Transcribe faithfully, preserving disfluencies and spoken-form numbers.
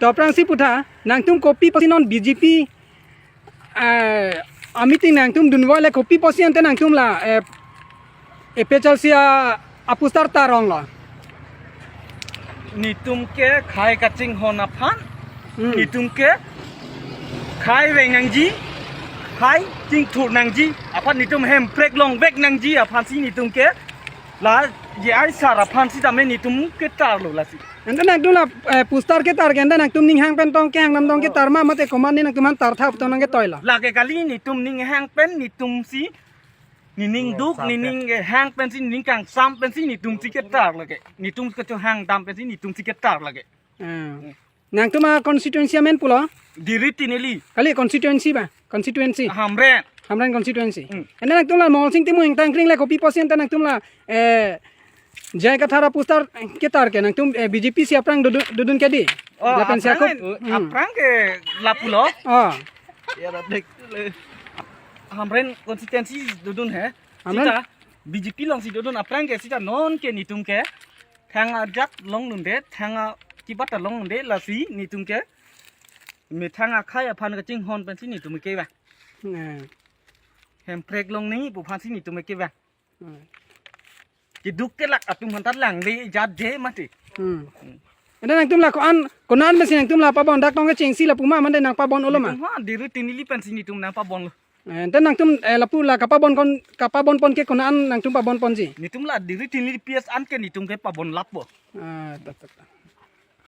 To aphrangsi putha, nangtum kopi pusi non B J P, eh, a meeting nangtum dunvoi le kopi pusi ante nangtum la, eh, A P H L C a, a poster tarlonglo. Netum ke khei kachinghon aphan, Hmm. netum ke khei vek nangji, khei chingthur nangji aphan, netum hemprek longvek nangji aphansi netum ke la J I sir aphan sitame netum ketarlo lasi. Ante nangtum la, eh, poster ketar ke ante nangtum ning hang pen tong kehang dam tong ketar ma mate komatne nangtum aphan tartha pu tong nangketoi lo. Lake kali, netum ning hang pen netumsi, nening duk, nening hang pensi, nening kangsam pensi netumsi ketar lake. Netum kecho hang dam pensi netumsi ketar lake. Ah. Nangtum a constituency amen pulo? Diri Tinili. Kali constituency ba? Constituency. Hamren. Hamren constituency. Hmm. Ante nangtum la Mongol Sing Timung ingtang kring le kopi pusi ante nangtum la, eh, J I Kathar a poster ketar ke nangtum, eh, B J P si aphrang dodun, dodun ke dei? Oh, Lapen si aphrang, akup. Hmm. aphrang ke lapulo. Oh. Ya, dak le. Hamren constituency dodun he. Hamren? Sita B J P alongsi dodun aphrang ke sita non ke netum ke thang ajat longdunde, thang a kibat ta longdunde lasi netum ke methang akhei aphan kachinghon pensi netum kevang. Nah. Hemprek longnangji pu aphansi netum kevang. Hmm. Keduk kelak atum aphan ta langve jat je mati. Hmm. Ante nangtum la ko-an, konat mesi nangtum la pabon dak tong kechengsi lapu ma mande nangpabon-olo ma? Netum ha Diri Tinili pensi netum nangpabonlo. Eh, ante nangtum, eh, lapu la kapabon kon, kapabon pon ke konat nangtum pabon ponji? Netum la Diri Tinili P S an ke netum kepabon lappo. Ah, ta, ta, ta.